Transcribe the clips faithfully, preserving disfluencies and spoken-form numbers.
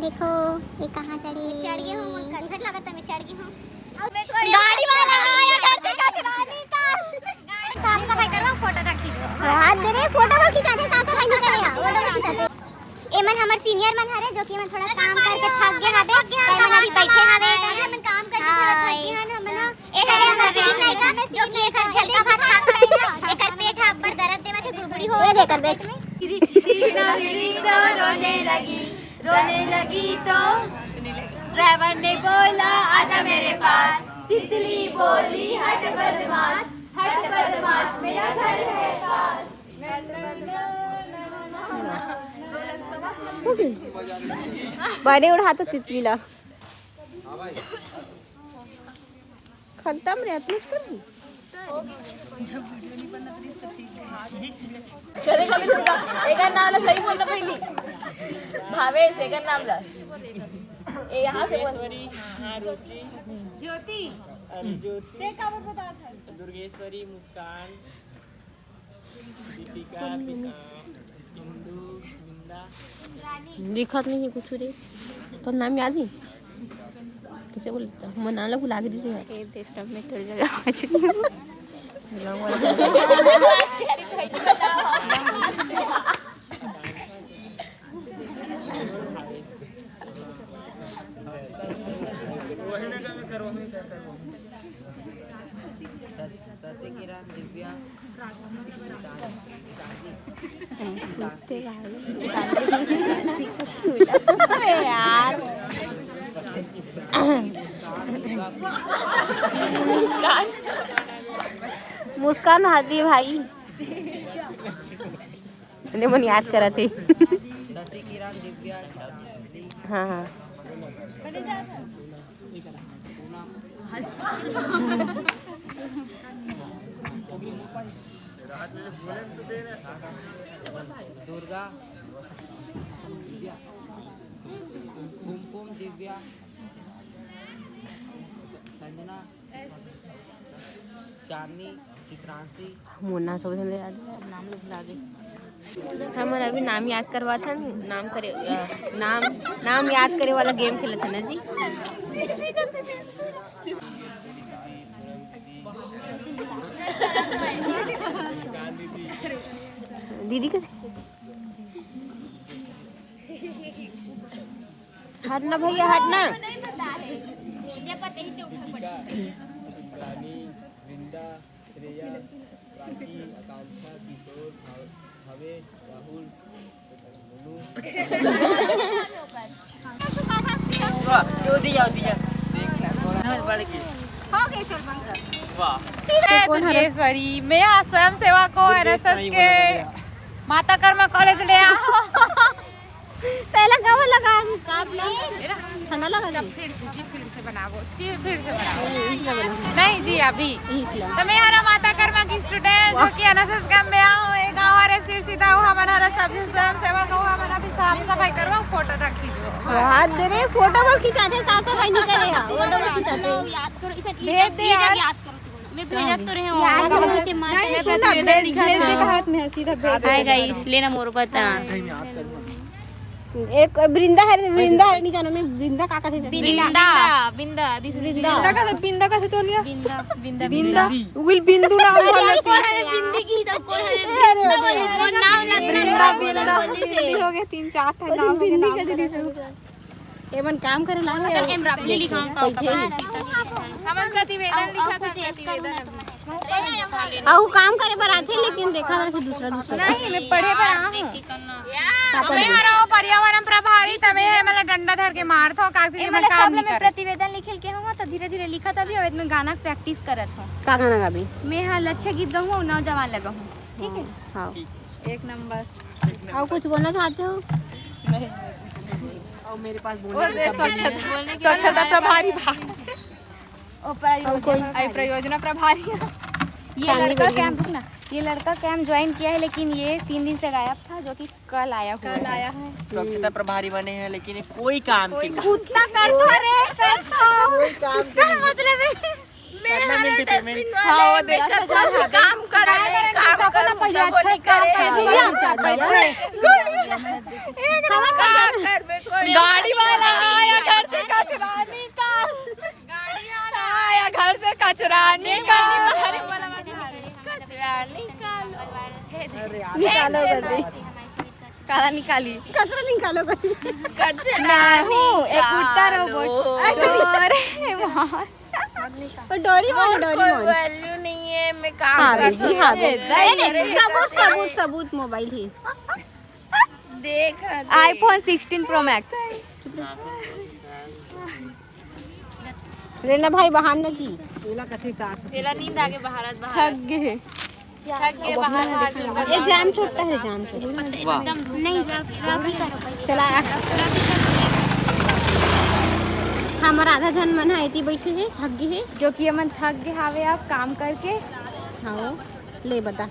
देखो, ये कहाँ चढ़े? चढ़ गए हूँ, मन करथट लगता, मैं चढ़ गई हूँ। गाड़ी वाला आया घर से कचरा निकाल। साफ सफाई करवा, फोटो रख दीजिए। हाथ दे रे, फोटो बर खिंचाथे, साफ सफाई नहीं करेगा, फोटो बर खिंचाथे। एमन हमर सीनियर मन हरे, जो कि एमन थोड़ा काम करके थक गए हवे, तो एमन अभी बैठे हवे। एमन काम करके थोड़ा थक गए हन, हमन ए हरे हमर सीनियर लइका, जो कि एकर झलका भात खा खा के एकर पेट ह अब्बड़ दरद देवत हे, गुड़गुड़ी हो। ये देख, एकर पेट में। सीना मिली तो रोने लगी, रोने लगी तो ड्राइवर ने बोला, "आजा मेरे पास।" तितली बोली, "हट बदमाश, हट बदमाश, मेरा घर है पास।" बने उड़ाथे तितली ला। खत्म रे, अतलुच कर दी। चले खाली दुर्गा, एकर नाम ला सही बोलना पहली। भावेश, एकर नाम ला। ए, यहाँ से बोल। ज्योति। अरे, ज्योति। ते काबर बता था? दुर्गेश्वरी, मुस्कान, दीपिका, बिंदु, बिंदा। लिखत नहीं है कुछ रे। तो नाम याद नहीं? कैसे बोलता? मैं नाम ला भुला के दिसे यार। ए, बेशरम, मैं तेरे जगह आज नहीं हूँ। शशि किरण, दिव्या। पूछते भाई। अरे यार। मुस्कान हादी भाई। ने मन याद करत हे। शशि किरण, दिव्या। हाँ, हाँ। दुर्गा, कुमकुम, दिव्या, संजना, चांदनी, चित्रांशी। मोना सब झन ले याद। नाम ला भुला दे। हमन अभी नाम याद करवाथन, नाम करे, अ, नाम, नाम याद करे वाला गेम खेलत हन ना जी। दीदी का हट ना भैया, हट ना। रानी, वृंदा, श्रेया, राखी, आकांक्षा, किशोर, भाव-, भावेश, राहुल, मोनू। वाह, यो दिया, दिया। देखना, थोड़ा बढ़ गई। हो गई, चल बंद कर। वाह। सीधे दुर्गेश्वरी, मैं यहाँ स्वयं सेवक हूँ, दुर्गेश्वरी आरएसएस के बोलो भैया। माता कर्मा कॉलेज ले आओ। पहला कब लगा मुस्कान? ठंडा लगा जी। फिर से, जी, फिर से बनाओ। जी, फिर से बनाओ। नहीं जी, अभी। तो मैं हरा माता कर्मा की स्टूडेंट, जो कि एनएसएस कैंप में आओ, एक गाँव हरे सिरसिता हो, हमन हरा सब झन स्वयं सेवक हो, हमन अभी साफ सफाई करवाओ, फोटो रख दीजिए। हाथ दे रे, फोटो बर खिंचाथे, साफ सफाई नहीं करे, फोटो बर खिंचाथे। याद करो, इधर भेज दे यार। याद करो। मैं भेजत तो रहे हूँ। यार, मैं नहीं, सुन ना, प्रतिवेदन भेज, लिखा भेज दे था। का हाथ में है, सीधा भेज दे। हाय गाइस, लेना मोर पता। एक वृंदा है, वृंदा है, नहीं जानो मैं, वृंदा का कहते हैं? बिंदा। बिंदा, this is बिंदा। बिंदा का, बिंदा का तो लिया। बिंदा, बिंदा, बिंदा। बिंदा। उगिल बिंदु नाम अरे, बोला अरे, थी। अरे, बिंदी की तो कौन है? अरे, बिंदा वाली, अरे, कौन नाम लगता है? बिंदा, बिंदा, बिंदी हो गया, तीन चार ठा नाम हो गया, बिंदी नाम का दे दे। एमन काम करे ला हे। एम रपली लिखाऊं का? हमन प्रतिवेदन लिखा था, प्रतिवेदन। अउ काम करे बर आथे, लेकिन देखा जाथे दूसरा, दूसरा। नहीं, मैं पढ़े बर आहूं। मैं हरा पर्यावरण प्रभारी, तमे हे, मतलब डंडा धर के मारथो, कागज में काम नहीं करे। प्रतिवेदन लिखे के हूं, तो धीरे-धीरे लिखत अभी, अउ एदमे गाना के प्रैक्टिस करत हूं। का गाना गाबी? मैं हा लच्छा गीत गाहूं अउ नौजवान लगाहूं, ठीक है? हाँ। एक नंबर। अउ कुछ बोलना चाहते हो? नहीं। और मेरे पास बोलने के शब्द नहीं है। स्वच्छता, स्वच्छता प्रभारी भा-, ओ, परियोजना प्रभारी। ये लड़का कैंप, रुक ना, ये लड़का कैंप ज्वाइन किया है, लेकिन ये तीन दिन से गायब था, जो कि कल आया हुआ है। कल आया है। स्वच्छता प्रभारी बने हैं, लेकिन ये कोई काम की नहीं। कुत्ता कर दो रे, कर दो। कोई काम की नहीं। मतलब है। करना मिलती पेमेंट। हाँ, वो देखा था, काम करा है, काम करो, पहले अच्छा काम करो। एक काम कर, कोई। एक काम कर, कोई। गाड़ी वाला। निकालो। कचरा निकालो। निकालो कर दे। काला निकाली। कचरा निकालो कर दे। कचरा मैं हूँ एक कुत्ता निकालो। Robot. Doraemon. Doraemon, Doraemon. Value नहीं है, मैं काम हाँ, करती हूँ। हाँ, ए, देख, सबूत, सबूत, सबूत मोबाइल ही। देख, देख। iPhone sixteen Pro Max। रे ना भाई, बहान ना जी। तेला नींद आगे बहारत, बहारत। थक गए। थक गए, बाहर हाथ जोड़। ये जाम छोटा है, जाम छोटा। वाह। नहीं, रफ, रफ ही करो। चला। हमर आधा झन मन ह एती बैठे हे, थक गए हे। जो कि एमन थक गए हावे अब काम करके। हाँ, ले बता।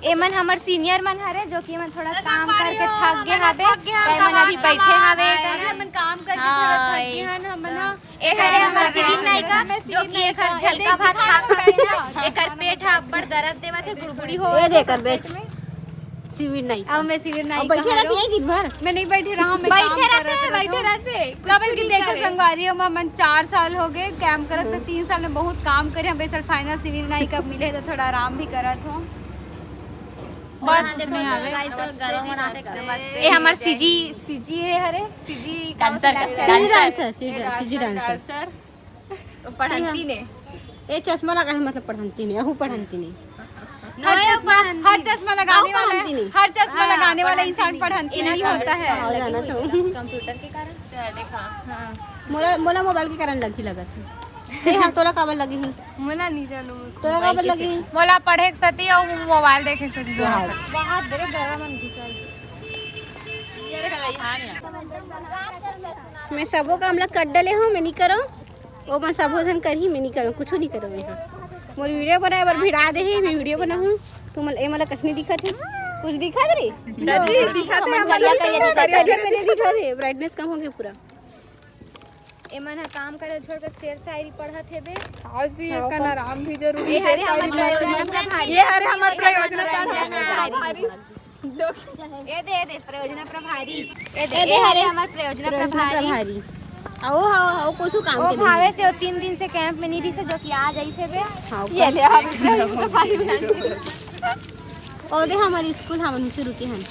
एमन हमर सीनियर मन हरे, जो कि एमन थोड़ा काम करके थक गए हावे, त एमन अभी बैठे हावे। एमन काम करके थोड़ा थक गए हन, हमन ह। ए हरे हमर सिविल नायिका, जो कि एकर झलका भात खा खा के ना, एकर पेट ह अब्बड़ दर्द देवत हे, गुड़गुड़ी हो। ए दे एकर बेच। सिविल नायिका। अब मैं सिविल नायिका बैठे रहती है दिन भर। मैं नहीं बैठे रहा, मैं काम करत रहत हूँ। बैठे रहते। काबर कि देखो संगवारी, हम, हमन चार साल हो गए काम करत, तो तीन साल में बहुत काम करे। हम बेसल फाइनल सिविल नायिका मिले, तो थोड़ा आराम भी करत हो। बस उतने आवे। ए हमर सीजी, सीजी हे हरे, CG dancer, dancer. CG dancer, CG dancer. पढ़ंती ने। ए चश्मा लगा है, मतलब पढ़ंती ने, अहू पढ़ंती ने। हर चश्मा, हर चश्मा लगाने वाला, हर चश्मा लगाने वाला इंसान पढ़ंती नहीं होता है। कंप्यूटर के कारण। मोला, मोला मोबाइल के कारण लगी लगत है। ए हाँ, तोला काबर लगी ही? मोला नहीं जानू। तोला काबर लगी ही? मोला पढ़े के सती अउ मोबाइल देखे के सती दोनों। बहुत बड़े डरा मन घुसल। मैं सबो काम ला कर डले हूँ, मैं नहीं करो। ओ मन सबो झन करही, मैं नहीं करो, कुछ नहीं करो मैं। मोर वीडियो बनाए बर भिड़ा दे ही, मैं वीडियो बनाहूँ। तू मन, ए मोला कहीं नहीं दिखत है, कुछ दिखत रे? दादी, दिखत है, करिया, करिया दिखत है, करिया, करिया दिखत है, ब्राइटनेस कम हो गया पूरा। ए मन ह काम करे छोड़ के शेर शायरी पढ़त हेबे। आज ही एकर आराम भी जरूरी है। हरे हमर प्रयोजना प्रभारी। ये हरे हमर प्रयोजना प्रभारी। ए दे, ए दे, प्रयोजना प्रभारी। ए दे, ए दे, ए हरे हरे। हमर प्रयोजना प्रयोजना प्रभारी। प्रभारी। आओ, आओ, आओ, कुछ काम ओ के भावे नहीं। से ओ तीन दिन से कैंप में नहीं रही से, जो कि आ जाई से बे। हाँ, ये ले, हम प्रयोजना प्रभारी बना के। ओ दे, हमर स्कूल हमन शुरू के हन।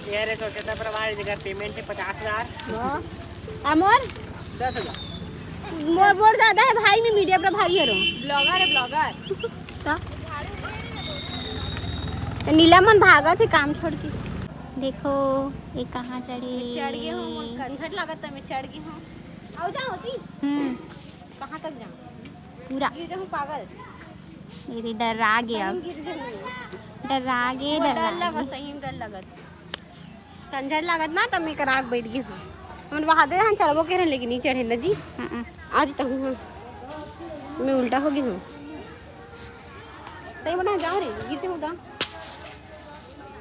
ये हरे स्वच्छता प्रभारी, जेकर पेमेंट है पचास हजार। हाँ। अमोर? दस हजार। मोर, मोर ज्यादा है भाई, मैं मीडिया प्रभारी हरो। ब्लॉगर है, ब्लॉगर। का? तो नीला मन भागत है काम छोड़ के। देखो, ये कहाँ चढ़े? मैं चढ़ गई हूँ, मोर कंझट लागत है, मैं चढ़ गई हूँ। आओ, जाओ, होती। हम्म। कहाँ तक जाऊँ? पूरा। गिर जाऊँ, पागल। मेरी डर आ गया। सही में गिर जाऊँ। डर आ गया, मोर डर डर आ लगा, गया। सही में डर लगा। कंझट लागत ना, तब मैं करा के बैठ गई हूँ। हमन वहाँ दे हम चढ़बो के रहे, लेकिन नहीं चढ़े ना जी। हम्म। आज तो हूँ, मैं उल्टा हो गई हूँ। सही बना, जाओ रे, गिरते हो तो।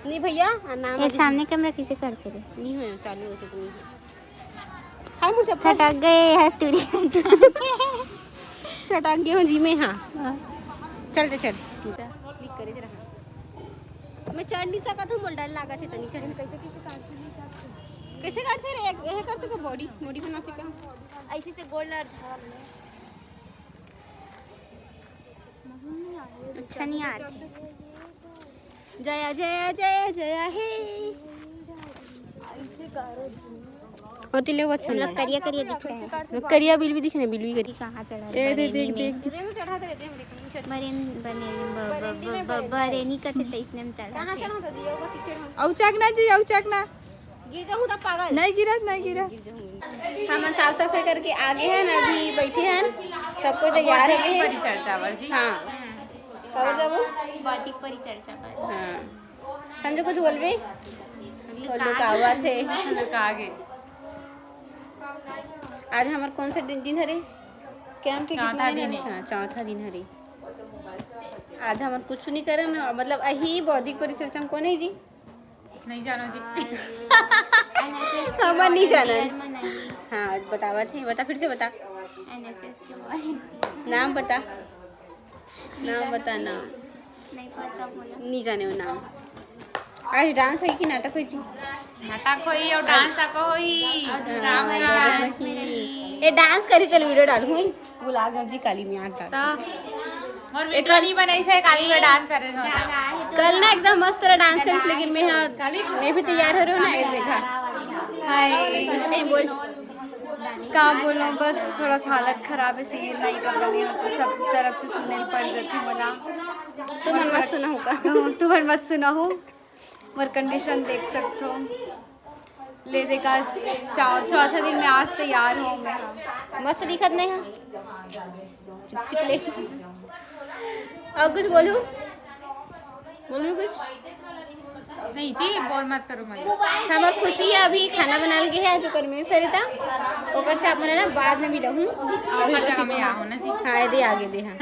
नहीं भैया, आ नाम ये है सामने कैमरा किसे करते रे? नहीं हो, चालू हो तो नहीं हो। हाँ, मुझे छटक गए, हट टूरी। छटक गए हो जी मैं, हाँ। हाँ। चल, चल, चल। क्लिक करे जरा। मैं चढ़ नहीं सकत हूँ, मोला डर लागत है तनी चढ़े में। कैसे, कैसे काटथे? कैसे काटथे रे? एक, यह कर सके बॉडी, बॉडी बना सके। ऐसे से गोल और झाड़ में। अच्छा नहीं आते। जया, जया, जया, जया हे। होती ले वो अच्छा हम लोग नहीं है। करिया करिया दिख रहे हैं। करिया बिल भी दिख रहे हैं, बिल भी करिया। कहाँ चढ़ा ए, रहे? दे, देख, देख। बरेन बने, ब-, ब-, ब-, ब-, बरेनी का चित्ता इसने हम चढ़ा कहाँ थे। चढ़ा था दिया होगा टीचर हम। औचक ना जी, औचक ना। गिर जाऊँ तो पागल। नहीं गिरा, नहीं गिरा। गिर जाऊँ। हम साफ सफाई करके आगे हैं ना, अभी बैठे हैं, सबको तैयार है। परिचर्चा बर जी। हाँ। कब जाबो? बौद्धिक परिचर्चा बर। हाँ। संजू कुछ बोलबे? अभी वो लोग कहाँ आवत है। वो लोग आगे। आज हमार कौन सा दिन, दिन हरे? कैंप के चौथा कितना दिन दिन है? हाँ, चौथा दिन हरे। आज हमार कुछ नहीं करे ना, मतलब अही बौद्धिक परिचर्चा में कौन है जी? नहीं जानो जी। हमन नहीं जानन। हाँ, बतावत है, बता, फिर से बता। एनएसएस के बारे में। नाम बता। नाम बता ना। नहीं पता बोला। नहीं जाने वो नाम। आज डांस होई कि नाटक होई जी? नाटक होई और डांस तक होई। हाँ, शाम का। ये डांस करी तेल वीडियो डालूँ। बुला जी काली में आज डाल। और वीडियो नहीं बनाई से काली में डांस करे रहो। कल ना एकदम मस्त तरह डांस करिस, लेकिन मैं हाँ, मैं भी तैयार हो रही हूँ ना, एक देखा। हाय। कुछ नहीं बोल। का बोलो, बस थोड़ा सा हालत खराब है, सीन नहीं कर रही हूँ, तो सब तरफ से सुने पड़ जाती मोला। तुमन मत सुनहू का? तुमन मत सुनहू, मोर कंडीशन देख सकथो। ले देख, आज चौ-, चौथा दिन में आज तैयार हो मैं। मस्त दिखत नहीं है। चिक चिक ले। और कुछ बोलू? बोलू कुछ? नहीं जी, बोल मत करो मत। हमर खुशी है, अभी खाना बनाल गे है जो परमेश्वर था, ओकर से आप मन ना बाद में मिलहूँ। ओकर जगह में आओ ना जी। हाँ, दे आगे दे, हाँ।